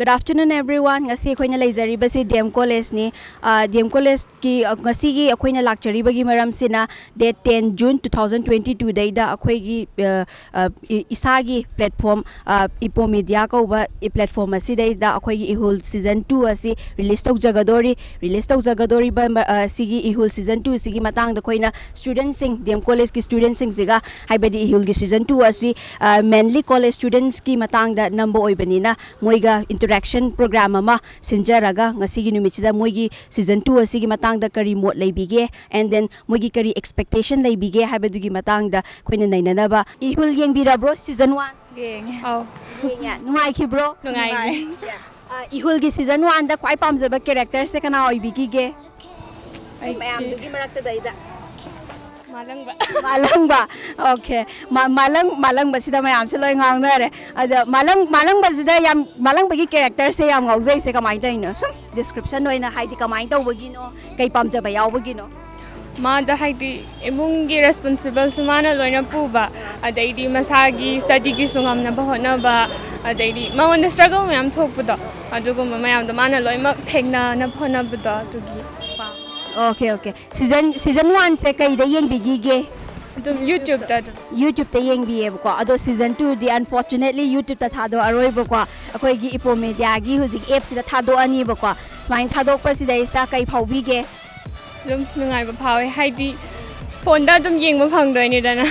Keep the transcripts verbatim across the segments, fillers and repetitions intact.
Good afternoon, everyone. ꯉꯁꯤ ꯑꯩꯈꯣꯏꯅ ꯂꯩꯖꯔꯤꯕꯁꯤ D M ꯀꯣꯂꯦꯖꯅꯤ꯫ ꯑ, ꯗꯤ ꯑꯦꯝ ꯀꯣꯂꯦꯖꯀꯤ, ꯑ, ꯉꯁꯤꯒꯤ ꯑꯩꯈꯣꯏꯅ ꯂꯥꯛꯆꯔꯤꯕꯒꯤ ꯃꯔꯝꯁꯤꯅ, date ten June two thousand twenty two ꯗꯩꯗ ꯑꯩꯈꯣꯏꯒꯤ, ꯑ, ꯑ, ꯏ-, ꯏꯁꯥꯒꯤ platform, ꯑ, ꯏꯄꯣ ꯃꯦꯗꯤꯌꯥ ꯀꯧꯕ ꯏ-, platform ꯑꯁꯤꯗꯩꯗ ꯑꯩꯈꯣꯏꯒꯤ ꯏꯍꯨꯜ season two ꯑꯁꯤ release ꯇꯧꯖꯒꯗꯣꯔꯤ꯫ Release ꯇꯧꯖꯒꯗꯣꯔꯤꯕ ꯃ-, ꯑ, ꯁꯤꯒꯤ ꯏꯍꯨꯜ season two ꯁꯤꯒꯤ ꯃꯇꯥꯡꯗ ꯑꯩꯈꯣꯏꯅ studentꯁꯤꯡ, ꯗꯤ ꯑꯦꯝ ꯀꯣꯂꯦꯖꯀꯤ studentꯁꯤꯡꯁꯤꯒ, ꯍꯥꯏꯕꯗꯤ ꯏꯍꯨꯜꯒꯤ season two ꯑꯁꯤ, ꯑ, mainly college studentsꯀꯤ ꯃꯇꯥꯡꯗ ꯅꯝꯕ ꯑꯣꯏꯕꯅꯤꯅ, ꯃꯣꯏꯒ interaction program ꯑꯃ ꯁꯤꯟꯖꯔꯒ, ꯉꯁꯤꯒꯤ ꯅꯨꯃꯤꯠꯁꯤꯗ ꯃꯣꯏꯒꯤ season two ꯑꯁꯤꯒꯤ ꯃꯇꯥꯡꯗ ꯀꯔꯤ ꯃꯣꯠ ꯂꯩꯕꯤꯒꯦ, and then ꯃꯣꯏꯒꯤ ꯀꯔꯤ expectation ꯂꯩꯕꯤꯒꯦ ꯍꯥꯏꯕꯗꯨꯒꯤ ꯃꯇꯥꯡꯗ ꯑꯩꯈꯣꯏꯅ ꯅꯩꯅꯅꯕ꯫ ꯏꯍꯨꯜ ꯌꯦꯡꯕꯤꯔꯕ꯭ꯔꯣ season one? ꯌꯦꯡꯉꯦ꯫ ꯑꯧ꯫ ꯌꯦꯡꯉꯦ꯫ ꯅꯨꯡꯉꯥꯏꯈꯤꯕ꯭ꯔꯣ? ꯅꯨꯡꯉꯥꯏꯈꯤ꯫ ꯑ, ꯏꯍꯨꯜꯒꯤ season oneꯗ ꯈ꯭ꯋꯥꯏ ꯄꯥꯝꯖꯕ characterꯁꯦ ꯀꯅꯥ ꯑꯣꯏꯕꯤꯈꯤꯒꯦ? ꯁꯤ ꯑꯩꯒꯤ ꯃꯌꯥꯝꯗꯨꯒꯤ ꯃꯔꯛꯇꯗꯩꯗ꯫ ꯃꯥꯂꯪꯕ꯫ ꯃꯥꯂꯪꯕ꯫ Okay꯫ ꯃꯥ-, ꯃꯥꯂꯪ-, ꯃꯥꯂꯪꯕꯁꯤꯗ ꯃꯌꯥꯝꯁꯦ ꯂꯣꯏ ꯉꯥꯎꯅꯔꯦ꯫ ꯑꯗ ꯃꯥꯂꯪ-, ꯃꯥꯂꯪꯕꯁꯤꯗ ꯌꯥꯝ, ꯃꯥꯂꯪꯕꯒꯤ characterꯁꯦ ꯌꯥꯝ ꯉꯥꯎꯖꯩꯁꯦ ꯀꯃꯥꯏꯅ ꯇꯧꯔꯤꯅꯣ? ꯁꯨꯝ description ꯑꯣꯏꯅ, ꯍꯥꯏꯗꯤ ꯀꯃꯥꯏꯅ ꯇꯧꯕꯒꯤꯅꯣ? ꯀꯩ ꯄꯥꯝꯖꯕ ꯌꯥꯎꯕꯒꯤꯅꯣ? ꯃꯥꯗ ꯍꯥꯏꯗꯤ ꯏꯃꯨꯡꯒꯤ responsible ꯁꯨ ꯃꯥꯅ ꯂꯣꯏꯅ ꯄꯨꯕ, ꯑꯗꯩꯗꯤ ꯃꯁꯥꯒꯤ studyꯒꯤꯁꯨ ꯉꯝꯅꯕ ꯍꯣꯠꯅꯕ, ꯑꯗꯩꯗꯤ ꯃꯉꯣꯟꯗ struggle ꯃꯌꯥꯝ ꯊꯣꯛꯄꯗꯣ, ꯑꯗꯨꯒꯨꯝꯕ ꯃꯌꯥꯝꯗꯣ ꯃꯥꯅ ꯂꯣꯏꯅꯃꯛ ꯊꯦꯡꯅꯅꯕ ꯍꯣꯠꯅꯕꯗꯣ, ꯑꯗꯨꯒꯤ ꯄꯥꯝꯃꯦ꯫ Okay, okay꯫ Season, season oneꯁꯦ ꯀꯩꯗ ꯌꯦꯡꯕꯤꯈꯤꯒꯦ? ꯑꯗꯨꯝ YouTubeꯇ ꯑꯗꯨꯝ꯫ YouTubeꯇ ꯌꯦꯡꯕꯤꯌꯦꯕꯀꯣ꯫ ꯑꯗꯣ season twoꯗꯤ unfortunately YouTubeꯇ ꯊꯥꯗꯣꯛꯑꯔꯣꯏꯕꯀꯣ꯫ ꯑꯩꯈꯣꯏꯒꯤ ꯏꯄꯣ ꯃꯦꯗꯤꯌꯥꯒꯤ ꯍꯧꯖꯤꯛ appꯁꯤꯗ ꯊꯥꯗꯣꯛꯑꯅꯤꯕꯀꯣ꯫ ꯁꯨꯃꯥꯏꯅ ꯊꯥꯗꯣꯛꯄꯁꯤꯗꯩꯁꯤꯗ ꯀꯩ ꯐꯥꯎꯕꯤꯒꯦ? ꯑꯗꯨꯝ ꯅꯨꯡꯉꯥꯏꯕ ꯐꯥꯎꯋꯦ, ꯍꯥꯏꯗꯤ ꯐꯣꯟꯗ ꯑꯗꯨꯝ ꯌꯦꯡꯕ ꯐꯪꯗꯣꯏꯅꯤꯗꯅ꯫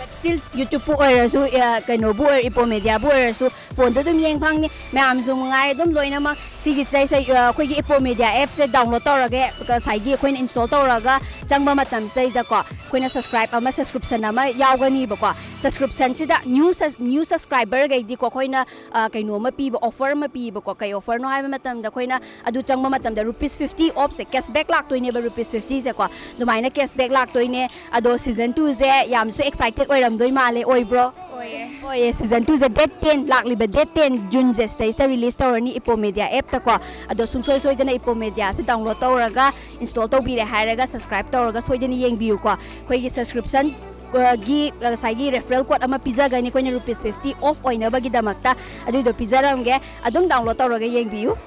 But still YouTubeꯄꯨ ꯑꯣꯏꯔꯁꯨ, ꯑ, ꯀꯩꯅꯣꯕꯨ ꯑꯣꯏꯔ-, ꯏꯄꯣ ꯃꯦꯗꯤꯌꯥꯕꯨ ꯑꯣꯏꯔꯁꯨ ꯐꯣꯟꯗ ꯑꯗꯨꯝ ꯌꯦꯡ ꯐꯪꯅꯤ꯫ ꯃꯌꯥꯝꯁꯨ ꯉꯥꯏ ꯑꯗꯨꯝ ꯂꯣꯏꯅꯃꯛ ꯁꯤꯒꯤꯁꯤꯗꯩꯁꯤꯗ, ꯑ, ꯑꯩꯈꯣꯏꯒꯤ ꯏꯄꯣ ꯃꯦꯗꯤꯌꯥ appꯁꯦ download ꯇꯧꯔꯒꯦ, ꯉꯁꯥꯏꯒꯤ ꯑꯩꯈꯣꯏꯅ install ꯇꯧꯔꯒ ꯆꯪꯕ ꯃꯇꯝꯁꯤꯗꯩꯗꯀꯣ, ꯑꯩꯈꯣꯏꯅ subscribe ꯑꯃ, subscription ꯑꯃ ꯌꯥꯎꯒꯅꯤꯕꯀꯣ꯫ Subscriptionꯁꯤꯗ new sus-, new subscriberꯈꯩꯗꯤꯀꯣ, ꯑꯩꯈꯣꯏꯅ, ꯑ, ꯀꯩꯅꯣ ꯑꯃ ꯄꯤꯕ, offer ꯑꯃ ꯄꯤꯕꯀꯣ꯫ ꯀꯩ offerꯅꯣ ꯍꯥꯏꯕ ꯃꯇꯝꯗ, ꯑꯩꯈꯣꯏꯅ ꯑꯗꯨ ꯆꯪꯕ ꯃꯇꯝꯗ rupees fifty offꯁꯦ, cashback ꯂꯥꯛꯇꯣꯏꯅꯦꯕ, rupees fiftyꯁꯦꯀꯣ꯫ ꯑꯗꯨꯃꯥꯏꯅ cashback ꯂꯥꯛꯇꯣꯏꯅꯦ꯫ ꯑꯗꯣ season twoꯁꯦ ꯌꯥꯝꯁꯨ excited ꯑꯣꯏꯔꯝꯗꯣꯏ ꯃꯥꯜꯂꯦ, ꯑꯣꯏꯕ꯭ꯔꯣ? ꯑꯣꯏꯌꯦ꯫ ꯑꯣꯏꯌꯦ, season twoꯁꯦ date ten, ꯂꯥꯛꯂꯤꯕ date ten Juneꯁꯦ ꯁꯤꯗꯩꯁꯤꯗ release ꯇꯧꯔꯅꯤ ꯏꯄꯣ ꯃꯦꯗꯤꯌꯥ appꯇꯀꯣ꯫ ꯑꯗꯣ ꯁꯨꯡꯁꯣꯏ ꯁꯣꯏꯗꯅ ꯏꯄꯣ ꯃꯦꯗꯤꯌꯥꯁꯦ download ꯇꯧꯔꯒ, install ꯇꯧꯕꯤꯔꯦ ꯍꯥꯏꯔꯒ subscribe ꯇꯧꯔꯒ ꯁꯣꯏꯗꯅ ꯌꯦꯡꯕꯤꯌꯨꯀꯣ꯫ ꯑꯩꯈꯣꯏꯒꯤ subscription ꯑ, ꯒꯤ, ꯑ, ꯉꯁꯥꯏꯒꯤ referral code ꯑꯃ ꯄꯤꯖꯒꯅꯤ ꯑꯩꯈꯣꯏꯅ, rupees fifty off ꯑꯣꯏꯅꯕꯒꯤꯗꯃꯛꯇ꯫ ꯑꯗꯨꯏꯗꯣ ꯄꯤꯖꯔꯝꯒꯦ, ꯑꯗꯨꯝ download ꯇꯧꯔꯒ ꯌꯦꯡꯕꯤꯌꯨ꯫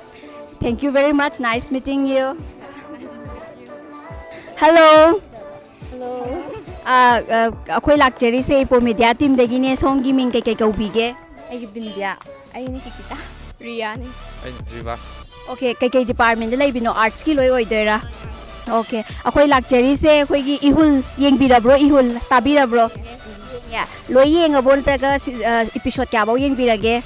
Thank you very much, nice meeting you. Hello. Hello. ꯑ, ꯑ, ꯑꯩꯈꯣꯏ ꯂꯥꯛꯆꯔꯤꯁꯦ ꯏꯄꯣ ꯃꯦꯗꯤꯌꯥ ꯇꯤꯝꯗꯒꯤꯅꯦ꯫ ꯁꯣꯝꯒꯤ ꯃꯤꯡ ꯀꯩꯀꯩ ꯀꯧꯕꯤꯒꯦ? ꯑꯩꯒꯤ ꯕꯤꯟꯗ꯭ꯌꯥ꯫ ꯑꯩ ꯅꯤꯀꯤꯇꯥ꯫ ꯔꯤꯌꯥꯅꯤ꯫ ꯑꯩ ꯔꯤꯕꯥꯁ꯫ ꯑꯣꯀꯦ, ꯀꯩꯀꯩ ꯗꯤꯄꯥꯔꯠꯃꯦꯟꯗ ꯂꯩꯕꯤꯅꯣ? ꯑꯥꯔꯠꯁꯀꯤ ꯂꯣꯏ ꯑꯣꯏꯗꯣꯏꯔꯥ? ꯑꯣꯀꯦ, ꯑꯩꯈꯣꯏ ꯂꯥꯛꯆꯔꯤꯁꯦ ꯑꯩꯈꯣꯏꯒꯤ ꯏꯍꯨꯜ ꯌꯦꯡꯕꯤꯔꯕ꯭ꯔꯣ? ꯏꯍꯨꯜ ꯇꯥꯕꯤꯔꯕ꯭ꯔꯣ? ꯌꯦꯡꯉꯦ꯫ ꯂꯣꯏ ꯌꯦꯡꯉꯕꯣ? ꯅꯠꯇ꯭ꯔꯒ ꯁꯤ-, ꯑ, episode ꯀꯌꯥꯐꯧ ꯌꯦꯡꯕꯤꯔꯒꯦ?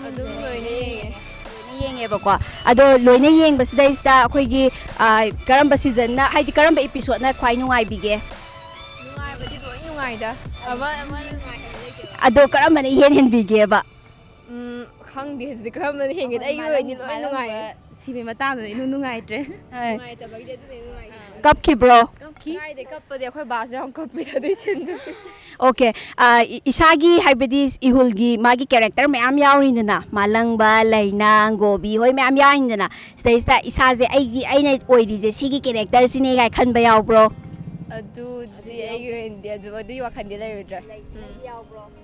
ꯑꯗꯨꯝ ꯂꯣꯏꯅ ꯌꯦꯡꯉꯦ꯫ ꯂꯣꯏꯅ ꯌꯦꯡꯉꯦꯕꯀꯣ꯫ ꯑꯗꯣ ꯂꯣꯏꯅ ꯌꯦꯡꯕꯁꯤꯗꯩꯁꯤꯗ ꯑꯩꯈꯣꯏꯒꯤ, ꯑ, ꯀꯔꯝꯕ seasonꯅ, ꯍꯥꯏꯗꯤ ꯀꯔꯝꯕ episodeꯅ ꯈ꯭ꯋꯥꯏ ꯅꯨꯡꯉꯥꯏꯕꯤꯒꯦ? ꯅꯨꯡꯉꯥꯏꯕꯗꯤ ꯂꯣꯏ ꯅꯨꯡꯉꯥꯏꯗ꯫ ꯑꯃ, ꯑꯃ ꯅꯨꯡꯉꯥꯏ ꯍꯥꯏꯕ ꯂꯩꯇꯦ꯫ ꯑꯗꯣ ꯀꯔꯝꯕꯅ ꯏꯍꯦꯟ ꯍꯦꯟꯕꯤꯒꯦꯕ? ꯎꯝ, ꯈꯪꯗꯦ ꯑꯗꯨꯗꯤ ꯀꯔꯝꯕꯅ ꯍꯦꯟꯒꯦ꯫ ꯑꯩꯒꯤ ꯑꯣꯏꯅꯗꯤ ꯂꯣꯏ ꯅꯨꯡꯉꯥꯏ꯫ ꯁꯤꯕꯤ ꯃꯇꯥꯡꯗꯨꯗꯤ ꯏꯅꯨꯡ ꯅꯨꯡꯉꯥꯏꯇ꯭ꯔꯦ꯫ ꯍꯣꯏ꯫ ꯅꯨꯡꯉꯥꯏꯇꯕꯒꯤꯗꯤ ꯑꯗꯨꯅ ꯍꯦꯟꯅ ꯅꯨꯡꯉꯥꯏꯇꯦ꯫ ꯀꯞꯈꯤꯕ꯭ꯔꯣ? ꯀꯞꯈꯤ꯫ ꯀꯥꯏꯗꯩ ꯀꯞꯄꯗꯤ, ꯑꯩꯈꯣꯏ ꯕꯥꯁꯨ ꯌꯥꯝ ꯀꯞꯄꯤꯗ ꯑꯗꯨꯏ ꯁꯤꯟꯗꯨ꯫ ꯑꯣꯀꯦ꯫ ꯑ, ꯏ-, ꯏꯁꯥꯒꯤ, ꯍꯥꯏꯕꯗꯤ ꯏꯍꯨꯜꯒꯤ ꯃꯥꯒꯤ character ꯃꯌꯥꯝ ꯌꯥꯎꯔꯤꯗꯅ, ꯃꯥꯂꯪꯕ, ꯂꯩꯅꯥ, ꯒꯣꯕꯤ ꯍꯣꯏ ꯃꯌꯥꯝ ꯌꯥꯎꯔꯤꯗꯅ, ꯁꯤꯗꯩꯁꯤꯗ ꯏꯁꯥꯁꯦ ꯑꯩꯒꯤ, ꯑꯩꯅ ꯑꯣꯏꯔꯤꯁꯦ ꯁꯤꯒꯤ characterꯁꯤꯅꯦ ꯀꯥꯏ ꯈꯟꯕ ꯌꯥꯎꯕ꯭ꯔꯣ? ꯑꯗꯨꯗꯤ ꯑꯩꯒꯤ ꯑꯣꯏꯅꯗꯤ ꯑꯗꯨ, ꯑꯗꯨꯒꯤ ꯋꯥꯈꯜꯗꯤ ꯂꯩꯔꯣꯏꯗ꯭ꯔꯥ? ꯎꯝ꯫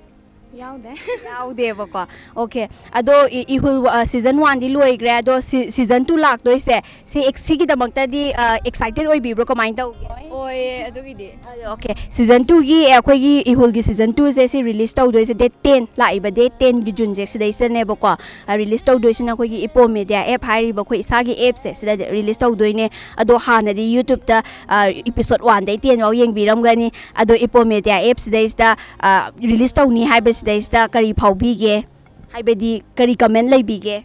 ꯌꯥꯎꯗꯦ꯫ ꯌꯥꯎꯗꯦꯕꯀꯣ꯫ ꯑꯣꯀꯦ꯫ ꯑꯗꯣ ꯏ-, ꯏꯍꯨꯜ, ꯑ, season oneꯗꯤ ꯂꯣꯏꯈ꯭ꯔꯦ꯫ ꯑꯗꯣ ꯁꯤ-, season two ꯂꯥꯛꯇꯣꯏꯁꯦ, ꯁꯤ ꯑꯦꯛ-, ꯁꯤꯒꯤꯗꯃꯛꯇꯗꯤ, ꯑ, excited ꯑꯣꯏꯕꯤꯕ꯭ꯔꯣ? ꯀꯃꯥꯏꯅ ꯇꯧꯒꯦ? ꯑꯣꯏꯌꯦ, ꯑꯗꯨꯒꯤꯗꯤ꯫ ꯑꯗꯣ, ꯑꯣꯀꯦ꯫ Season twoꯒꯤ, ꯑ, ꯑꯩꯈꯣꯏꯒꯤ ꯏꯍꯨꯜꯒꯤ season twoꯁꯦ ꯁꯤ release ꯇꯧꯗꯣꯏꯁꯦ date ten, ꯂꯥꯛꯏꯕ date tenꯒꯤ Juneꯁꯦ ꯁꯤꯗꯩꯁꯤꯗꯅꯦꯕꯀꯣ, ꯑ, release ꯇꯧꯗꯣꯏꯁꯤꯅ ꯑꯩꯈꯣꯏꯒꯤ ꯏꯄꯣꯝ ꯃꯦꯗꯤꯌꯥ app ꯍꯥꯏꯔꯤꯕ ꯑꯩꯈꯣꯏ ꯏꯁꯥꯒꯤ appꯁꯦ ꯁꯤꯗ release ꯇꯧꯗꯣꯏꯅꯦ꯫ ꯑꯗꯣ ꯍꯥꯟꯅꯗꯤ YouTubeꯇ, ꯑ, episode oneꯗꯩ ten ꯐꯥꯎ ꯌꯦꯡꯕꯤꯔꯝꯒꯅꯤ꯫ ꯑꯗꯣ ꯏꯄꯣꯝ ꯃꯦꯗꯤꯌꯥ app ꯁꯤꯗꯩꯁꯤꯗ, ꯑ, release ꯇꯧꯅꯤ ꯍꯥꯏꯕꯁꯤꯗꯩꯁꯤꯗ ꯀꯔꯤ ꯐꯥꯎꯕꯤꯒꯦ? ꯍꯥꯏꯕꯗꯤ ꯀꯔꯤ comment ꯂꯩꯕꯤꯒꯦ?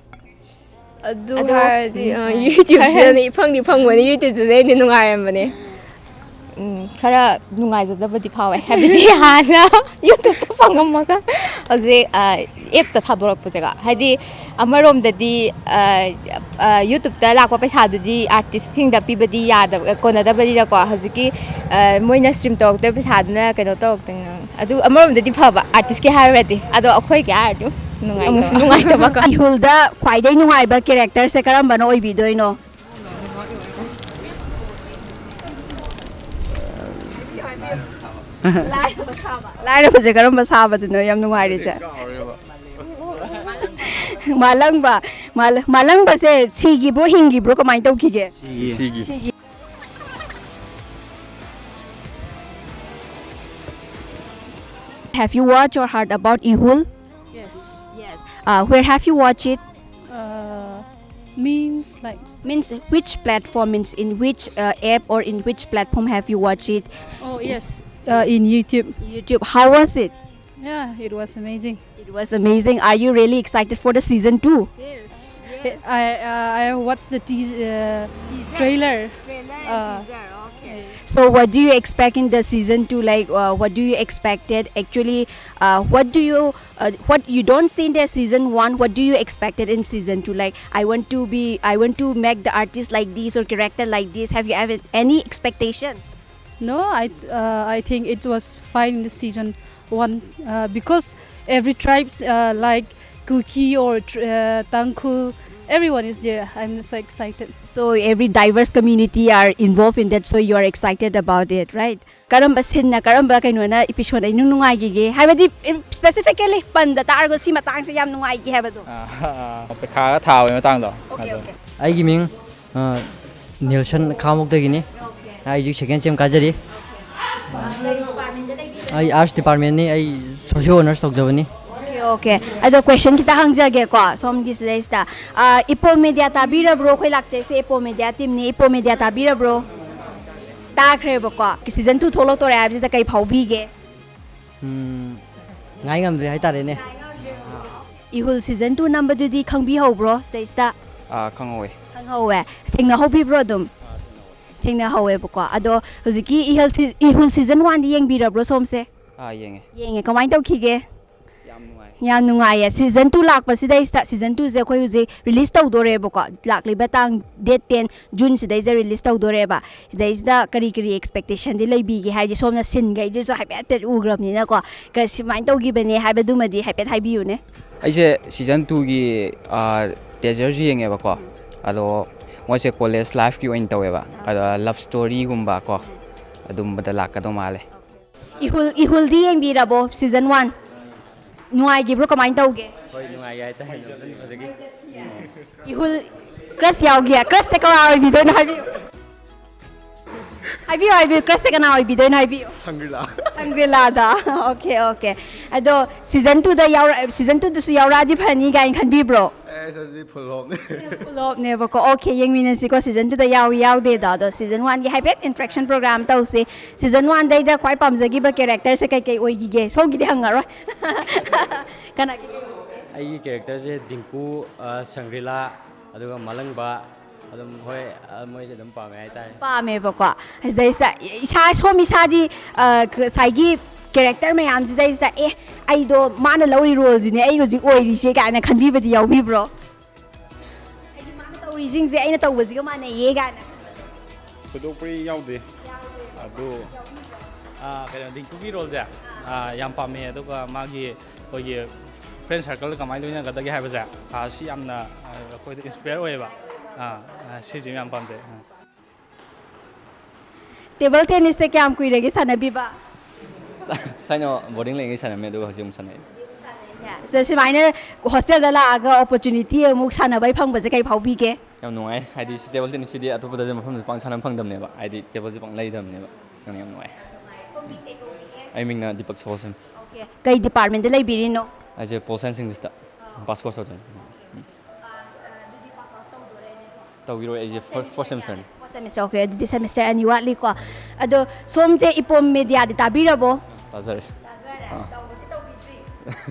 ꯑꯗꯨ ꯑꯗꯣ, ꯍꯥꯏꯔꯗꯤ, ꯎꯝ, ꯑ, ꯎꯝ꯫ YouTubeꯁꯤꯗꯅꯦ ꯏꯐꯪꯗꯤ ꯐꯪꯕꯅꯦ, YouTubeꯁꯤꯗ ꯑꯩꯅ ꯅꯨꯡꯉꯥꯏꯔꯝꯕꯅꯦ꯫ ꯎꯝ, ꯈꯔ ꯅꯨꯡꯉꯥꯏꯖꯗꯕꯗꯤ ꯐꯥꯎꯋꯦ꯫ ꯍꯥꯏꯕꯗꯤ ꯍꯥꯟꯅ YouTubeꯇ ꯐꯪꯉꯝꯃꯒ ꯍꯧꯖꯤꯛ, ꯑ, appꯇ ꯊꯥꯗꯣꯔꯛꯄꯁꯦꯀꯣ꯫ ꯍꯥꯏꯗꯤ ꯑꯃꯔꯣꯝꯗꯗꯤ, ꯑ, ꯑ, YouTubeꯇ ꯂꯥꯛꯄ ꯄꯩꯁꯥꯗꯨꯗꯤ artistꯁꯤꯡꯗ ꯄꯤꯕꯗꯤ ꯌꯥꯗꯕ, ꯀꯣꯟꯅꯗꯕꯅꯤꯅꯀꯣ꯫ ꯍꯧꯖꯤꯛꯀꯤ, ꯑ, ꯃꯣꯏꯅ stream ꯇꯧꯔꯛꯇꯣꯏ ꯄꯩꯁꯥꯗꯨꯅ ꯀꯩꯅꯣ ꯇꯧꯔꯛꯇꯣꯏꯅꯤ꯫ ꯑꯗꯨ ꯑꯃꯔꯣꯝꯗꯗꯤ ꯐꯕ, artistꯀꯤ ꯍꯥꯏꯔꯨꯔꯗꯤ꯫ ꯑꯗꯣ ꯑꯩꯈꯣꯏꯒꯤ ꯍꯥꯏꯔꯗꯤ ꯑꯃꯨꯛ ꯅꯨꯡꯉꯥꯏꯇꯕ꯫ ꯑꯃꯨꯛꯁꯨ ꯅꯨꯡꯉꯥꯏꯇꯕꯀꯣ꯫ ꯏꯍꯨꯜꯗ ꯈ꯭ꯋꯥꯏꯗꯩ ꯅꯨꯡꯉꯥꯏꯕ characterꯁꯦ ꯀꯔꯝꯕꯅ ꯑꯣꯏꯕꯤꯗꯣꯏꯅꯣ? ꯂꯥꯏꯔꯕꯁꯦ ꯀꯔꯝꯕ ꯁꯥꯕꯗꯨꯅꯣ ꯌꯥꯝ ꯅꯨꯡꯉꯥꯏꯔꯤꯁꯦ? ꯃꯥꯂꯪꯕ꯫ ꯃꯥꯂꯪꯕꯁꯦ ꯁꯤꯈꯤꯕ꯭ꯔꯣ, ꯍꯤꯡꯈꯤꯕ꯭ꯔꯣ, ꯀꯃꯥꯏꯅ ꯇꯧꯈꯤꯒꯦ? ꯁꯤꯒꯤ Have you watched or heard about Ihul? Yes. Yes. Uh, where have you watched it? Uh, means like Means which platform? Means in which uh, app or in which platform have you watched it? Oh yes, uh, in YouTube. YouTube. How was it? Yeah, it was amazing. It was amazing. Are you really excited for the season two? Yes. I uh, I watched the te- uh, trailer. Uh, So what do you expect in the season two? Like, uh, what do you expected? Actually, uh, what do you uh, what you don't see in the season one? What do you expected in season two? Like, I want to be, I want to make the artist like this or character like this. Have you have any expectation? No, I th- uh, I think it was fine in the season one uh, because every tribes uh, like Kuki or tr- uh, Tangkhul, everyone is there. I'm so excited. So every diverse community are involved in that, so you are excited about it, right? ꯀꯔꯝꯕ ꯁꯤꯟꯅ, ꯀꯔꯝꯕ ꯀꯩꯅꯣꯅ episode ꯑꯩ ꯅꯨꯡ ꯅꯨꯡꯉꯥꯏꯈꯤꯒꯦ ꯍꯥꯏꯕꯗꯤ, ꯁ꯭ꯄꯦꯁꯤꯐꯤꯀꯦꯂꯤ ꯄꯟꯗ ꯇꯥꯔꯒꯁꯨ ꯁꯤ ꯃꯇꯥꯡꯁꯦ ꯌꯥꯝ ꯅꯨꯡꯉꯥꯏꯈꯤ ꯍꯥꯏꯕꯗꯣ? ꯄꯩꯈꯥꯒ ꯊꯥꯕꯒꯤ ꯃꯇꯥꯡꯗꯣ ꯑꯗꯣ ꯑꯩꯒꯤ ꯃꯤꯡ ꯅꯦꯜꯁꯟ ꯈꯥꯉꯕꯣꯛꯇꯒꯤꯅꯤ꯫ ꯑꯩꯁꯨ ꯁꯦꯀꯦꯟ ꯁꯦꯝ ꯀꯥꯖꯔꯤ꯫ ꯑꯩ ꯑꯥꯔꯠꯁ ꯗꯤꯄꯥꯔꯠꯃꯦꯟꯅꯤ꯫ ꯑꯩ ꯁꯣꯁꯤꯌꯣ ꯑꯣꯅꯔꯁ ꯇꯧꯖꯕꯅꯤ꯫ Okay, okay. ꯑꯗꯣ ꯀꯣꯏꯁꯟ ꯈꯤꯇ ꯍꯪꯖꯒꯦꯀꯣ ꯁꯣꯝꯒꯤ ꯁꯤꯗꯩꯁꯤꯗ꯫ ꯏꯄꯣ ꯃꯦꯗꯤꯌꯥ ꯇꯥꯕꯤꯔꯕ꯭ꯔꯣ? ꯑꯩꯈꯣꯏ ꯂꯥꯛꯆꯩꯁꯦ ꯏꯄꯣ ꯃꯦꯗꯤꯌꯥ ꯇꯤꯝꯅꯤ꯫ ꯏꯄꯣ ꯃꯦꯗꯤꯌꯥ ꯇꯥꯕꯤꯔꯕ꯭ꯔꯣ? ꯇꯥꯈ꯭ꯔꯦꯕꯀꯣ꯫ ꯁꯤꯖꯟ ꯇꯨ ꯊꯣꯛꯂꯛꯇꯣꯔꯦ ꯍꯥꯏꯕꯁꯤꯗ ꯀꯩ ꯐꯥꯎꯕꯤꯒꯦ? ꯉꯥꯏ ꯉꯝꯗ꯭ꯔꯦ ꯍꯥꯏꯇꯥꯔꯦꯅꯦ꯫ ꯏꯍꯨꯜ ꯁꯤꯖꯟ ꯇꯨ ꯅꯝꯕꯗꯨꯗꯤ ꯈꯪꯕꯤꯍꯧꯕ꯭ꯔꯣ ꯁꯤꯗꯩꯁꯤꯗ? ꯑꯥ, ꯈꯪꯍꯧꯋꯦ꯫ ꯈꯪꯍꯧꯋꯦ꯫ ꯊꯦꯡꯅꯍꯧꯕꯤꯕ꯭ꯔꯣ ꯑꯗꯨꯝ? ꯊꯦꯡꯅꯍꯧꯋꯦꯕꯀꯣ꯫ ꯑꯗꯣ ꯍꯧꯖꯤꯛꯀꯤ ꯏꯍꯜ ꯁꯤ- ꯏꯍꯨꯜ ꯁꯤꯖꯟ ꯋꯥꯟꯗꯤ ꯌꯦꯡꯕꯤꯔꯕ꯭ꯔꯣ ꯁꯣꯝꯁꯦ? ꯑꯥ, ꯌꯦꯡꯉꯦ꯫ ꯌꯦꯡꯉꯦ꯫ ꯀꯃꯥꯏꯅ ꯇꯧꯈꯤꯒꯦ? ꯌꯥꯝ ꯅꯨꯡꯉꯥꯏ꯫ ꯌꯥꯝ ꯅꯨꯡꯉꯥꯏꯌꯦ꯫ ꯁꯤꯖꯟ ꯇꯨ ꯂꯥꯛꯄꯁꯤꯗꯩꯁꯤꯗ, ꯁꯤꯖꯟ ꯇꯨꯁꯦ ꯑꯩꯈꯣꯏ ꯍꯧꯖꯤꯛ ꯔꯤꯂꯤꯁ ꯇꯧꯗꯣꯔꯦꯕꯀꯣ꯫ ꯂꯥꯛꯂꯤꯕ ꯇꯥꯡ ꯗꯦꯠ ꯇꯦꯟ ꯖꯨꯟ ꯁꯤꯗꯩꯁꯤꯗ ꯔꯤꯂꯤꯁ ꯇꯧꯗꯣꯔꯦꯕ꯫ ꯁꯤꯗꯩꯁꯤꯗ ꯀꯔꯤ ꯀꯔꯤ ꯑꯦꯛꯁꯄꯦꯛꯇꯦꯁꯟꯗꯤ ꯂꯩꯕꯤꯒꯦ? ꯍꯥꯏꯗꯤ ꯁꯣꯝꯅ ꯁꯤꯟꯈꯩꯗꯨꯁꯨ ꯍꯥꯏꯐꯦꯠ ꯍꯥꯏꯐꯦꯠ ꯎꯈ꯭ꯔꯕꯅꯤꯅꯀꯣ꯫ ꯀ- ꯁꯨꯃꯥꯏꯅ ꯇꯧꯈꯤꯕꯅꯦ ꯍꯥꯏꯕꯗꯨꯃꯗꯤ ꯍꯥꯏꯐꯦꯠ ꯍꯥꯏꯕꯤꯌꯨꯅꯦ꯫ ꯑꯩꯁꯦ ꯁꯤꯖꯟ ꯇꯨꯒꯤ ꯇꯦꯖꯔꯁꯨ ꯌꯦꯡꯉꯦꯕꯀꯣ꯫ ꯑꯗꯣ ꯃꯣꯏꯁꯦ ꯀꯣꯂꯦꯖ ꯂꯥꯏꯐꯀꯤ ꯑꯣꯏꯅ ꯇꯧꯋꯦꯕ꯫ ꯑꯗꯣ ꯂꯞ ꯁ꯭ꯇꯣꯔꯤꯒꯨꯝꯕ ꯀꯣ, ꯑꯗꯨꯝꯕꯗ ꯂꯥꯛꯀꯗꯧ ꯃꯥꯜꯂꯦ꯫ ꯏꯍꯨꯜ ꯏꯍꯨꯜꯗꯤ ꯌꯦꯡꯕꯤꯔꯕꯣ? Season one ꯅꯨꯡꯉꯥꯏꯈꯤꯕ꯭ꯔꯣ? ꯀꯃꯥꯏꯅ ꯇꯧꯒꯦ? ꯍꯣꯏ, ꯅꯨꯡꯉꯥꯏꯒꯦ ꯍꯥꯏꯇꯥꯔꯦ꯫ ꯍꯧꯖꯤꯛꯀꯤ ꯏꯍꯨꯜ ꯀ꯭ꯔꯁ ꯌꯥꯎꯒꯦ? ꯀ꯭ꯔꯁꯁꯦ ꯀꯅꯥ ꯑꯣꯏꯕꯤꯗꯣꯏꯅꯣ ꯍꯥꯏꯕꯤꯌꯨ꯫ ꯍꯥꯏꯕꯤꯌꯨ ꯍꯥꯏꯕꯤꯌꯨ, ꯀ꯭ꯔꯁꯁꯦ ꯀꯅꯥ ꯑꯣꯏꯕꯤꯗꯣꯏꯅꯣ ꯍꯥꯏꯕꯤꯌꯨ꯫ ꯁꯪꯒ꯭ꯔꯤꯂꯥ꯫ ꯁꯪꯒ꯭ꯔꯤꯂꯥꯗ꯫ Okay okay. ꯑꯗꯣ ꯁꯤꯖꯟ ꯇꯨꯗ ꯌꯥꯎꯔ ꯁꯤꯖꯟ ꯇꯨꯗꯁꯨ ꯌꯥꯎꯔꯛꯑꯗꯤ ꯐꯅꯤ ꯀꯥꯏꯅ ꯈꯟꯕꯤꯕ꯭ꯔꯣ? ꯑꯦꯁ ꯑꯗꯨꯗꯤ ꯐꯨꯜ ꯍꯣꯞꯅꯦ꯫ ꯐꯨꯜ ꯍꯣꯞꯅꯦꯕꯀꯣ꯫ ꯑꯣꯀꯦ, ꯌꯦꯡꯃꯤꯟꯅꯁꯤꯀꯣ, ꯁꯤꯖꯟ ꯇꯨꯗ ꯌꯥꯎꯏ ꯌꯥꯎꯗꯦꯗꯣ꯫ ꯑꯗꯣ ꯁꯤꯖꯟ ꯋꯥꯟꯒꯤ ꯍꯥꯏꯐꯦꯠ ꯏꯟꯇ꯭ꯔꯦꯛꯁꯟ ꯄ꯭ꯔꯣꯒ꯭ꯔꯥꯝ ꯇꯧꯁꯤ꯫ ꯁꯤꯖꯟ ꯋꯥꯟꯗꯩꯗ ꯈ꯭ꯋꯥꯏ ꯄꯥꯝꯖꯈꯤꯕ ꯀꯦꯔꯦꯛꯇꯔꯁꯦ ꯀꯩꯀꯩ ꯑꯣꯏꯈꯤꯒꯦ? ꯁꯣꯝꯒꯤꯗꯤ ꯍꯪꯉꯔꯣꯏ꯫ ꯀꯅꯥꯒꯤ? ꯑꯩꯒꯤ ꯀꯦꯔꯦꯛꯇꯔꯁꯦ ꯗꯤꯡꯀꯨ, ꯑ, ꯁꯪꯒ꯭ꯔꯤꯂꯥ, ꯑꯗꯨꯒ ꯃꯥꯂꯪꯕ, ꯑꯗꯨꯝ ꯍꯣꯏ, ꯑ, ꯃꯣꯏꯁꯦ ꯑꯗꯨꯝ ꯄꯥꯝꯃꯦ ꯍꯥꯏꯇꯥꯔꯦ꯫ ꯄꯥꯝꯃꯦꯕꯀꯣ꯫ ꯑꯁꯤꯗꯩꯁꯤꯗ ꯏꯁꯥ ꯁꯣꯝ ꯏꯁꯥꯗꯤ, ꯑ, ꯉꯁꯥꯏꯒꯤ ꯀꯦꯔꯦꯛꯇꯔ ꯃꯌꯥꯝꯁꯤꯗꯩꯁꯤꯗ, ꯑꯦ, ꯑꯩꯗꯣ ꯃꯥꯅ ꯂꯧꯔꯤ ꯔꯣꯜꯁꯤꯅꯦ ꯑꯩ ꯍꯧꯖꯤꯛ ꯑꯣꯏꯔꯤꯁꯦ ꯀꯥꯏꯅ ꯈꯟꯕꯤꯕꯗꯤ ꯌꯥꯎꯕꯤꯕ꯭ꯔꯣ? ꯍꯥꯏꯗꯤ ꯃꯥꯅ ꯇꯧꯔꯤꯁꯤꯡꯁꯦ ꯑꯩꯅ ꯇꯧꯕꯁꯤꯒ ꯃꯥꯟꯅꯩꯌꯦ ꯀꯥꯏꯅ꯫ ꯊꯣꯏꯗꯣꯛꯄꯗꯤ ꯌꯥꯎꯗꯦ꯫ ꯑꯗꯨ ꯑꯥ, ꯀꯩꯅꯣ, ꯗꯤꯡꯀꯨꯒꯤ ꯔꯣꯜꯁꯦ, ꯑꯥ, ꯌꯥꯝ ꯄꯥꯝꯃꯦ꯫ ꯑꯗꯨꯒ ꯃꯥꯒꯤ ꯑꯩꯈꯣꯏꯒꯤ ꯐ꯭ꯔꯦꯟ ꯁꯔꯀꯜꯗ ꯀꯃꯥꯏꯅ ꯂꯣꯏꯅꯒꯗꯒꯦ ꯍꯥꯏꯕꯁꯦ, ꯑꯥ, ꯁꯤ ꯌꯥꯝꯅ, ꯑꯥ, ꯑꯩꯈꯣꯏꯗ ꯏꯟꯁꯄꯤꯌꯔ ꯑꯣꯏꯌꯦꯕ꯫ ꯑꯥ, ꯑꯥ, ꯁꯤꯁꯤ ꯌꯥꯝ ꯄꯥꯝꯖꯩ꯫ ꯑꯥ꯫ ꯇꯦꯕꯜ ꯇꯦꯅꯤꯁꯁꯦ ꯀꯌꯥꯝ ꯀꯨꯏꯔꯒꯦ ꯁꯥꯟꯅꯕꯤꯕ? ꯊꯥꯏꯅ ꯕꯣꯔꯗꯤꯡ ꯂꯩꯔꯤꯉꯩ ꯁꯥꯟꯅꯔꯝꯃꯦ, ꯑꯗꯨꯒ ꯍꯧꯖꯤꯛ ꯑꯃꯨꯛ ꯁꯥꯟꯅꯩ꯫ ꯁꯤꯗ ꯁꯨꯃꯥꯏꯅ ꯍꯣꯁꯇꯦꯜꯗ ꯂꯥꯛꯑꯒ ꯑꯣꯄꯣꯔꯆꯨꯅꯤꯇꯤ ꯑꯃꯨꯛ ꯁꯥꯟꯅꯕꯩ ꯐꯪꯕꯁꯦ ꯀꯩ ꯐꯥꯎꯕꯤꯒꯦ? ꯌꯥꯝ ꯅꯨꯡꯉꯥꯏ꯫ ꯍꯥꯏꯗꯤ ꯁꯤ ꯇꯦꯕꯜ ꯇꯦꯅꯤꯁꯁꯤꯗꯤ ꯑꯇꯣꯞꯄꯗꯗꯤ ꯃꯐꯝꯗ ꯄꯥꯡ ꯁꯥꯟꯅꯕ ꯐꯪꯗꯕꯅꯦꯕ, ꯍꯥꯏꯗꯤ ꯇꯦꯕꯜꯁꯦ ꯄꯥꯡ ꯂꯩꯗꯕꯅꯦꯕ꯫ ꯌꯥꯝ ꯌꯥꯝ ꯅꯨꯡꯉꯥꯏ꯫ ꯑꯩ ꯃꯤꯡꯅ ꯗꯤꯄꯛ ꯁꯒꯣꯜꯁꯦꯝ꯫ ꯑꯣꯀꯦ, ꯀꯩ ꯗꯤꯄꯥꯔꯠꯃꯦꯟꯗ ꯂꯩꯕꯤꯔꯤꯅꯣ? ꯑꯩꯁꯦ ꯄꯣꯜ ꯁꯥꯏꯟꯁ ꯏꯪꯂꯤꯁꯇ ꯄꯥꯁ ꯀꯣꯔꯁ ꯇꯧꯗꯣꯏꯅꯦ꯫ ꯇꯧꯈꯤꯔꯣꯏ, ꯑꯩꯁꯦ ꯐꯣꯔ ꯐꯣꯔ ꯁꯦꯃꯤꯁꯇꯔꯅꯤ꯫ Fourth semester. ꯑꯣꯀꯦ, ꯑꯗꯨꯗꯤ ꯁꯦꯃꯤꯁꯇꯔ ꯑꯅꯤ ꯋꯥꯠꯂꯤꯀꯣ꯫ ꯑꯗꯣ ꯁꯣꯝꯁꯦ ꯏꯄꯣꯝ ꯃꯦꯗꯤꯌꯥꯗꯤ ꯇꯥꯕꯤꯔꯕꯣ? ꯇꯥꯖꯔꯦ꯫ ꯑꯥ꯫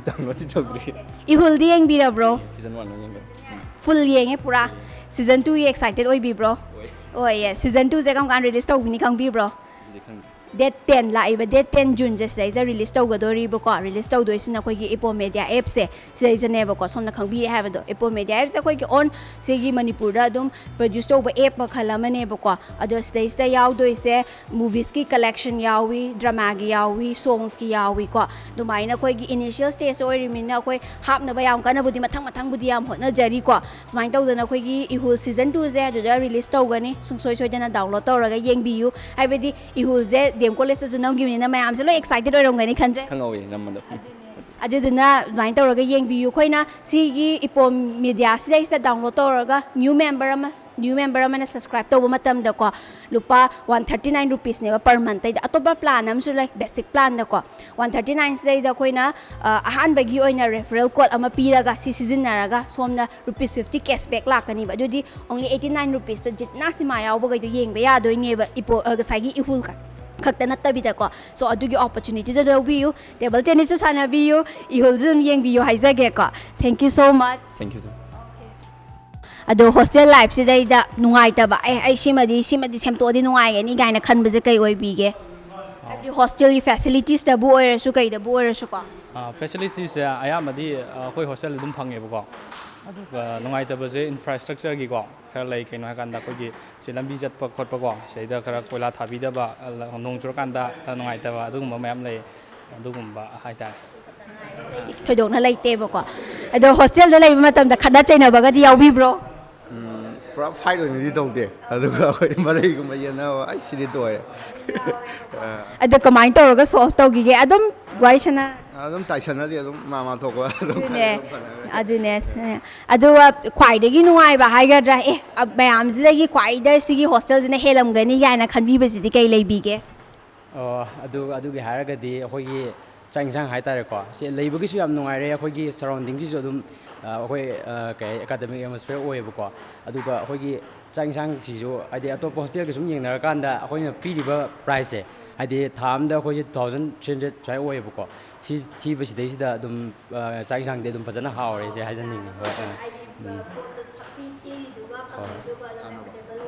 ꯗꯥꯎꯟꯂꯣꯗꯇꯤ ꯇꯧꯗ꯭ꯔꯤ꯫ ꯏꯍꯨꯜꯗꯤ ꯌꯦꯡꯕꯤꯔꯕ꯭ꯔꯣ? ꯁꯤꯖꯟ ꯋꯥꯟ ꯂꯣꯏ ꯌꯦꯡꯈ꯭ꯔꯦ꯫ ꯎꯝ꯫ ꯐꯨꯜ ꯌꯦꯡꯉꯦ ꯄꯨꯔꯥ꯫ ꯁꯤꯖꯟ ꯇꯨꯒꯤ ꯑꯦꯛꯁꯥꯏꯇꯦꯠ ꯑꯣꯏꯕꯤꯕ꯭ꯔꯣ? ꯑꯣꯏ꯫ ꯑꯣꯏꯌꯦ꯫ ꯁꯤꯖꯟ ꯇꯨꯁꯦ ꯀꯔꯝ ꯀꯥꯟꯗ ꯔꯤꯂꯤꯁ ꯇꯧꯒꯅꯤ ꯈꯪꯕꯤꯕ꯭ꯔꯣ? ꯑꯗꯨꯗꯤ ꯈꯪꯗꯦ꯫ ꯗꯦꯠ ꯇꯦꯟ ꯂꯥꯛꯏꯕ ꯗꯦꯠ ꯇꯦꯟ ꯖꯨꯟꯁꯦ ꯁꯤꯗꯩꯗ ꯔꯤꯂꯤꯁ ꯇꯧꯒꯗꯣꯔꯤꯕꯀꯣ꯫ ꯔꯤꯂꯤꯁ ꯇꯧꯗꯣꯏꯁꯤꯅ ꯑꯩꯈꯣꯏꯒꯤ ꯏꯄꯣꯝ ꯃꯦꯗꯤꯌꯥ ꯑꯦꯞꯁꯦ ꯁꯤꯗꯩꯁꯤꯅꯦꯕꯀꯣ꯫ ꯁꯣꯝꯅ ꯈꯪꯕꯤꯔꯦ ꯍꯥꯏꯕꯗꯣ, ꯏꯄꯣꯝ ꯃꯦꯗꯤꯌꯥ ꯑꯦꯞꯁꯦ ꯑꯩꯈꯣꯏꯒꯤ ꯑꯣꯟ ꯁꯤꯒꯤ ꯃꯅꯤꯄꯨꯔꯗ ꯑꯗꯨꯝ ꯄ꯭ꯔꯗ꯭ꯌꯨꯁ ꯇꯧꯕ ꯑꯦꯞ ꯃꯈꯜ ꯑꯃꯅꯦꯕꯀꯣ꯫ ꯑꯗꯣ ꯁꯤꯗꯩꯁꯤꯗ ꯌꯥꯎꯗꯣꯏꯁꯦ ꯃꯨꯚꯤꯁꯀꯤ ꯀꯂꯦꯛꯁꯟ ꯌꯥꯎꯏ, ꯗ꯭ꯔꯃꯥꯒꯤ ꯌꯥꯎꯏ, ꯁꯣꯡꯁꯀꯤ ꯌꯥꯎꯏꯀꯣ꯫ ꯑꯗꯨꯃꯥꯏꯅ ꯑꯩꯈꯣꯏꯒꯤ ꯏꯅꯤꯁꯤꯌꯦꯜ ꯁ꯭ꯇꯦꯖ ꯑꯣꯏꯔꯤꯕꯅꯤꯅ ꯑꯩꯈꯣꯏ ꯍꯥꯞꯅꯕ ꯌꯥꯝ ꯀꯟꯅꯕꯨꯗꯤ ꯃꯊꯪ ꯃꯊꯪꯕꯨꯗꯤ ꯌꯥꯝ ꯍꯣꯠꯅꯖꯔꯤꯀꯣ꯫ ꯁꯨꯃꯥꯏꯅ ꯇꯧꯗꯅ ꯑꯩꯈꯣꯏꯒꯤ ꯏꯍꯨꯜ ꯁꯤꯖꯟ ꯇꯨꯁꯦ ꯑꯗꯨꯗ ꯔꯤꯂꯤꯁ ꯇꯧꯒꯅꯤ꯫ ꯁꯨꯡꯁꯣꯏ ꯁꯣꯏꯗꯅ ꯗꯥꯎꯟꯂꯣꯗ ꯇꯧꯔꯒ ꯌꯦꯡꯕꯤꯌꯨ꯫ ꯍꯥꯏꯕꯗꯤ ꯏꯍꯨꯜꯁꯦ ꯗꯤ ꯑꯦꯝ ꯀꯣꯂꯦꯖꯇꯁꯨ ꯅꯝꯈꯤꯕꯅꯤꯅ ꯃꯌꯥꯝꯁꯦ ꯂꯣꯏ ꯑꯦꯛꯁꯥꯏꯇꯦꯠ ꯑꯣꯏꯔꯝꯒꯅꯤ ꯈꯟꯖꯩ꯫ ꯈꯪꯍꯧꯋꯤ ꯅꯝꯕꯗꯣ꯫ ꯑꯗꯨꯗꯨꯅ ꯑꯗꯨꯃꯥꯏꯅ ꯇꯧꯔꯒ ꯌꯦꯡꯕꯤꯌꯨ꯫ ꯑꯩꯈꯣꯏꯅ ꯁꯤꯒꯤ ꯏꯄꯣꯝ ꯃꯦꯗꯤꯌꯥꯁꯤꯗꯩꯁꯤꯗ ꯗꯥꯎꯟꯂꯣꯗ ꯇꯧꯔꯒ ꯅ꯭ꯌꯨ ꯃꯦꯝꯕꯔ ꯑꯃ ꯅ꯭ꯌꯨ ꯃꯦꯝꯕꯔ ꯑꯃꯅ ꯁꯕꯁꯀ꯭ꯔꯥꯏꯕ ꯇꯧꯕ ꯃꯇꯝꯗꯀꯣ, ꯂꯨꯄꯥ ꯋꯥꯟ ꯊꯥꯔꯇꯤ ꯅꯥꯏꯟ ꯔꯨꯄꯤꯁꯅꯦꯕ ꯄꯔ ꯃꯟꯇꯩꯗ꯫ ꯑꯇꯣꯞꯄ ꯄ꯭ꯂꯥꯟ ꯑꯃꯁꯨ ꯂꯩ, ꯕꯦꯁꯤꯛ ꯄ꯭ꯂꯥꯟꯗꯀꯣ꯫ ꯋꯥꯟ ꯊꯥꯔꯇꯤ ꯅꯥꯏꯟꯁꯤꯗꯩꯗ ꯑꯩꯈꯣꯏꯅ ꯑ, ꯑꯍꯥꯟꯕꯒꯤ ꯑꯣꯏꯅ ꯔꯦꯐꯔꯦꯜ ꯀꯣꯗ ꯑꯃ ꯄꯤꯔꯒ ꯁꯤ ꯁꯤꯖꯤꯟꯅꯔꯒ ꯁꯣꯝꯅ ꯔꯨꯄꯤꯁ ꯐꯤꯐꯇꯤ ꯀꯦꯁꯕꯦꯛ ꯂꯥꯛꯀꯅꯤꯕ꯫ ꯑꯗꯨꯗꯤ ꯑꯣꯡꯂꯤ ꯑꯩꯠꯇꯤ ꯅꯥꯏꯟ ꯔꯨꯄꯤꯁꯇ ꯖꯤꯠꯅꯥ ꯁꯤꯃꯥ ꯌꯥꯎꯕꯈꯩꯗꯣ ꯌꯦꯡꯕ ꯌꯥꯗꯣꯏꯅꯦꯕ, ꯏꯄꯣ ꯑ, ꯉꯁꯥꯏꯒꯤ ꯏꯍꯨꯜ ꯈꯛ- ꯈꯛꯇ ꯅꯠꯇꯕꯤꯗꯀꯣ꯫ ꯁꯣ ꯑꯗꯨꯒꯤ ꯑꯣꯄꯣꯔꯆꯨꯅꯤꯇꯤꯗꯣ ꯂꯧꯕꯤꯌꯨ, ꯇꯦꯕꯜ ꯇꯦꯅꯤꯁꯁꯨ ꯁꯥꯟꯅꯕꯤꯌꯨ, ꯏꯍꯨꯜꯁꯨ ꯑꯗꯨꯝ ꯌꯦꯡꯕꯤꯌꯨ ꯍꯥꯏꯖꯒꯦꯀꯣ꯫ Thank you so much. Thank you. ꯑꯗꯣ ꯍꯣꯁꯇꯦꯜ ꯂꯥꯏꯐꯁꯤꯗꯩꯗ ꯅꯨꯡꯉꯥꯏꯇꯕ, ꯑꯦ ꯑꯩ ꯁꯤꯃꯗꯤ ꯁꯤꯃꯗꯤ ꯁꯦꯝꯗꯣꯛꯑꯗꯤ ꯅꯨꯡꯉꯥꯏꯒꯅꯤ ꯀꯥꯏꯅ ꯈꯟꯕꯁꯦ ꯀꯩ ꯑꯣꯏꯕꯤꯒꯦ? ꯍꯥꯏꯕꯗꯤ ꯍꯣꯁꯇꯦꯜꯒꯤ ꯐꯦꯁꯤꯂꯤꯇꯤꯁꯇꯕꯨ ꯑꯣꯏꯔꯁꯨ ꯀꯩꯗꯕꯨ ꯑꯣꯏꯔꯁꯨꯀꯣ꯫ ꯐꯦꯁꯤꯂꯤꯇꯤꯁꯁꯦ ꯑꯌꯥꯝꯕꯗꯤ ꯑ, ꯑꯩꯈꯣꯏ ꯍꯣꯁꯇꯦꯜꯗ ꯑꯗꯨꯝ ꯐꯪꯉꯦꯕꯀꯣ꯫ ꯑꯗꯨꯒ ꯅꯨꯡꯉꯥꯏꯇꯕꯁꯦ ꯏꯟꯐ꯭ꯔꯥꯁ꯭ꯇ꯭ꯔꯛꯆꯔꯒꯤꯀꯣ ꯈꯔ ꯂꯩ꯫ ꯀꯩꯅꯣ ꯍꯥꯏꯀꯥꯟꯗ ꯑꯩꯈꯣꯏꯒꯤ ꯁꯤ ꯂꯝꯕꯤ ꯆꯠꯄ ꯈꯣꯠꯄꯀꯣ, ꯁꯤꯗꯩꯗ ꯈꯔ ꯀꯣꯏꯂꯥ ꯊꯥꯕꯤꯗꯕ, ꯑ, ꯅꯣꯡ ꯆꯨꯔꯀꯥꯟꯗ ꯈꯔ ꯅꯨꯡꯉꯥꯏꯇꯕ ꯑꯗꯨꯒꯨꯝꯕ ꯃꯌꯥꯝ ꯂꯩ꯫ ꯑꯗꯨꯒꯨꯝꯕ ꯍꯥꯏꯇꯥꯔꯦ꯫ ꯊꯣꯏꯗꯣꯛꯅ ꯂꯩꯇꯦꯕꯀꯣ꯫ ꯑꯗꯣ ꯍꯣꯁꯇꯦꯜꯗ ꯂꯩꯕ ꯃꯇꯝꯗ ꯈꯠꯅ ꯆꯩꯅꯕꯒꯗꯤ ꯌꯥꯎꯕꯤꯕ꯭ꯔꯣ? ꯎꯝ, ꯄꯨꯔꯥ ꯐꯥꯏꯠ ꯑꯣꯏꯅꯗꯤ ꯇꯧꯗꯦ, ꯑꯗꯨꯒ ꯑꯩꯈꯣꯏ ꯃꯔꯩꯒꯨꯝꯕ ꯌꯦꯠꯅꯕ ꯑꯩ ꯁꯤꯗꯤ ꯇꯣꯏꯔꯦ꯫ ꯑꯗꯣ ꯀꯃꯥꯏꯅ ꯇꯧꯔꯒ ꯁꯣꯜꯕ ꯇꯧꯈꯤꯒꯦ? ꯑꯗꯨꯝ ꯋꯥꯔꯤ ꯁꯥꯟꯅ ꯑꯗꯨꯝ ꯇꯥꯏꯁꯟꯅꯗꯦ, ꯑꯗꯨꯝ ꯃꯥ ꯃꯥ ꯊꯣꯛꯄ ꯑꯗꯨꯝ ꯑꯗꯨꯅꯦ ꯈꯔ ꯐꯅ ꯑꯗꯨꯅꯦ꯫ ꯑꯗꯨꯒ ꯈ꯭ꯋꯥꯏꯗꯒꯤ ꯅꯨꯡꯉꯥꯏꯕ ꯍꯥꯏꯒꯗ꯭ꯔꯥ, ꯑꯦ, ꯑ, ꯃꯌꯥꯝꯁꯤꯗꯒꯤ ꯈ꯭ꯋꯥꯏꯗ ꯁꯤꯒꯤ ꯍꯣꯁꯇꯦꯜꯁꯤꯅ ꯍꯦꯜꯂꯝꯒꯅꯤ ꯀꯥꯏꯅ ꯈꯟꯕꯤꯕꯁꯤꯗꯤ ꯀꯩ ꯂꯩꯕꯤꯒꯦ? ꯑꯣ, ꯑꯗꯨ ꯑꯗꯨꯒꯤ ꯍꯥꯏꯔꯒꯗꯤ ꯑꯩꯈꯣꯏꯒꯤ ꯆꯥꯛ ꯏꯟꯁꯥꯡ ꯍꯥꯏꯇꯥꯔꯦꯀꯣ, ꯁꯤ ꯂꯩꯕꯒꯤꯁꯨ ꯌꯥꯝ ꯅꯨꯡꯉꯥꯏꯔꯦ꯫ ꯑꯩꯈꯣꯏꯒꯤ ꯁꯔꯥꯎꯟꯗꯤꯡꯁꯤꯁꯨ ꯑꯗꯨꯝ, ꯑ, ꯑꯩꯈꯣꯏ, ꯑ, ꯀꯩ ꯍꯥꯏ, ꯑꯦꯀꯥꯗꯃꯤꯛ ꯑꯦꯠꯃꯣꯁꯐꯤꯌꯔ ꯑꯣꯏꯌꯦꯕꯀꯣ꯫ ꯑꯗꯨꯒ ꯑꯩꯈꯣꯏꯒꯤ ꯆꯥꯛ ꯏꯟꯁꯥꯡꯁꯤꯁꯨ ꯍꯥꯏꯗꯤ ꯑꯇꯣꯞꯄ ꯍꯣꯁꯇꯦꯜꯒ ꯁꯨꯝ ꯌꯦꯡꯅꯔꯀꯥꯟꯗ ꯑꯩꯈꯣꯏꯅ ꯄꯤꯔꯤꯕ ꯄ꯭ꯔꯥꯏꯁꯁꯦ, ꯍꯥꯏꯗꯤ ꯊꯥ ꯑꯃꯗ ꯑꯩꯈꯣꯏꯁꯦ ꯇꯨ ꯊꯥꯎꯖꯟ ꯊ꯭ꯔꯤ ꯍꯟꯗ꯭ꯔꯦꯗ ꯁꯨꯃꯥꯏꯅ ꯑꯣꯏꯌꯦꯕꯀꯣ꯫ ꯁꯤ ꯊꯤꯕꯁꯤꯗꯩꯁꯤꯗ ꯑꯗꯨꯝ, ꯑ, ꯆꯥꯛ ꯏꯟꯁꯥꯡꯗꯤ ꯑꯗꯨꯝ ꯐꯖꯅ ꯍꯥꯎꯔꯦ, ꯁꯦ ꯍꯥꯏꯖꯅꯤꯡꯉꯤ꯫ ꯍꯣꯏ, ꯑ, ꯎꯝ꯫ ꯍꯣꯏ꯫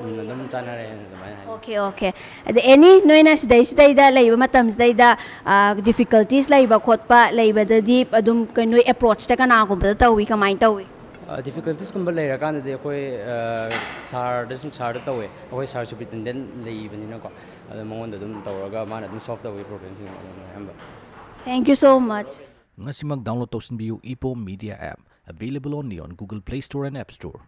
ꯎꯝ, ꯑꯗꯨꯝ ꯆꯥꯟꯅꯔꯦ ꯑꯗꯨꯃꯥꯏꯅ ꯍꯥꯏꯗꯤ꯫ Okay, okay. ꯑꯗ ꯑꯦꯅꯤ, ꯅꯣꯏꯅ ꯁꯤꯗꯩꯁꯤꯗꯩꯗ ꯂꯩꯕ ꯃꯇꯝꯁꯤꯗꯩꯗ, ꯑ, ꯗꯤꯐꯤꯀꯜꯇꯤꯁ ꯂꯩꯕ ꯈꯣꯠꯄ ꯂꯩꯕꯗꯗꯤ ꯑꯗꯨꯝ ꯀꯩ-, ꯅꯣꯏ ꯑꯦꯄ꯭ꯔꯣꯆꯇ ꯀꯅꯥꯒꯨꯝꯕꯗ ꯇꯧꯏ, ꯀꯃꯥꯏꯅ ꯇꯧꯏ? ꯑ, ꯗꯤꯐꯤꯀꯜꯇꯤꯁꯀꯨꯝꯕ ꯂꯩꯔꯀꯥꯟꯗꯗꯤ ꯑꯩꯈꯣꯏ, ꯑ, ꯁꯥꯔꯗ ꯁꯨꯝ, ꯁꯥꯔꯗ ꯇꯧꯋꯦ꯫ ꯑꯩꯈꯣꯏ ꯁꯥꯔ ꯁꯨꯄ꯭ꯔꯤꯇꯦꯟꯗꯦꯟ ꯂꯩꯕꯅꯤꯅꯀꯣ꯫ ꯑꯗꯣ ꯃꯉꯣꯟꯗ ꯑꯗꯨꯝ ꯇꯧꯔꯒ ꯃꯥꯅ ꯑꯗꯨꯝ ꯁꯣꯜꯕ ꯇꯧꯋꯤ ꯄ꯭ꯔꯣꯕ꯭ꯂꯦꯝꯁꯤꯡ ꯑꯌꯥꯝꯕ꯫ Thank you so much. ꯉꯁꯤꯃꯛ ꯗꯥꯎꯟꯂꯣꯗ ꯇꯧꯁꯤꯟꯕꯤꯌꯨ ꯏꯄꯣꯝ media app, available only on Google Play Store and App Store.